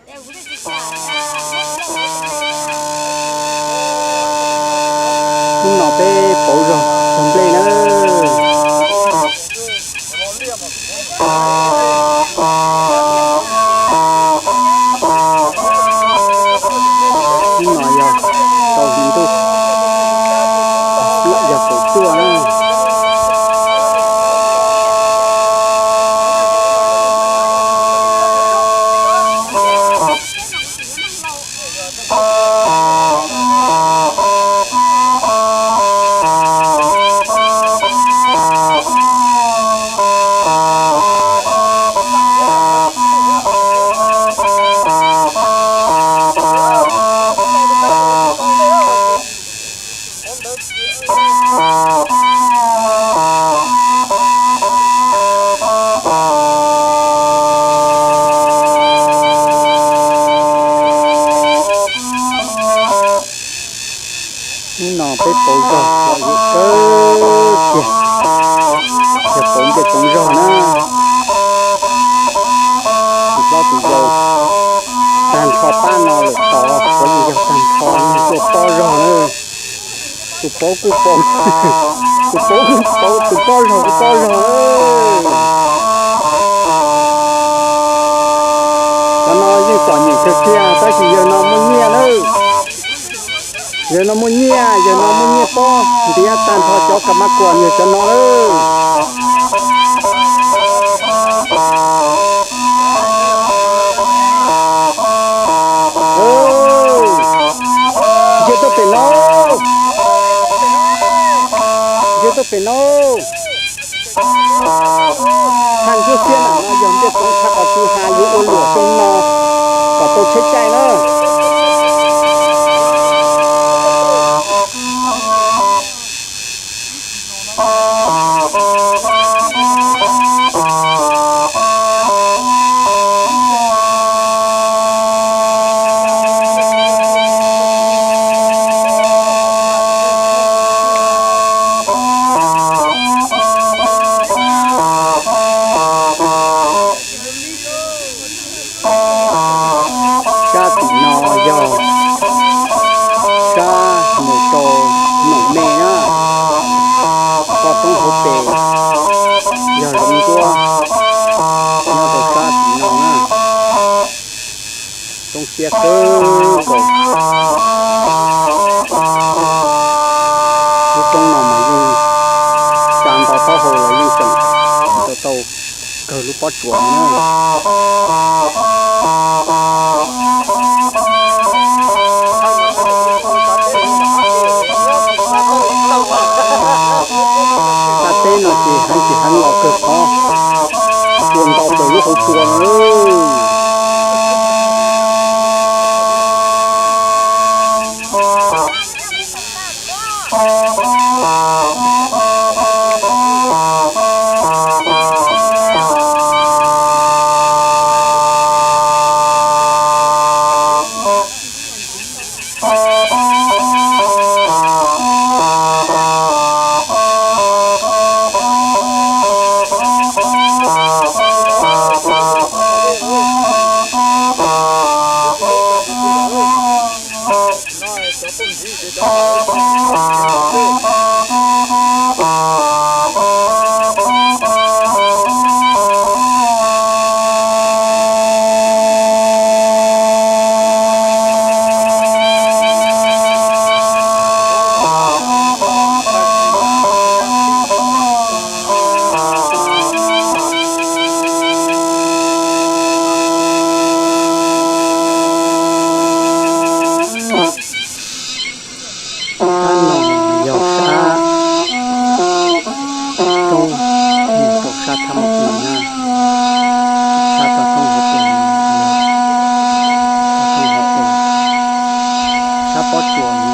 Hnub no peb pauv zog tag nplej na. Hnub no yog rau hli ntuj, yog kaum cuaj na. Hnub no peb pauv zog los yus kawg kiag, yog pauv ncej tsoov zog na. Tus hlob tus yau tag nrho pab no lawm tod, puav leej yog tag nrho neeg tuaj pob zog na. Tus pauv kuj pauv, tus pauv kuj pauv, tus pob zog kuj pob zog. Cov no yeej txom nyem kawg kiag tab sis yawg no muaj nyiaj lawm. Yawg no muaj nyiaj, yawg no muaj nyiaj pob ntiav tag nrho cov kas mas kuam yawg cov no lawm. Ntsia tuaj pem no, ntsia tuaj pem no. Thaj ntsuab xiab ntawm no yog ncej tsoov thaj qhov tswv has yuav ua luam xyoo no kom tau tsheb caij na. Sab tim no yog sab mus rau Noom Me na, toj roob hauv pes yog zoov ntsuab nyob rau sab tim no na. Roob siab kawg nkaus. Lub roob no mas yeej tsa nto taub hau los yeej tseem tau tau kawg lub pob tsuas no na. Qab teb no ces heev tsis heev los kawg qhov ua nto plaws lub hauv tsua no. Sab no yog sab roob mus rau sab thab mab pis na, sab toj roob hauv pes, toj roob hauv pes, sab pob tsuas.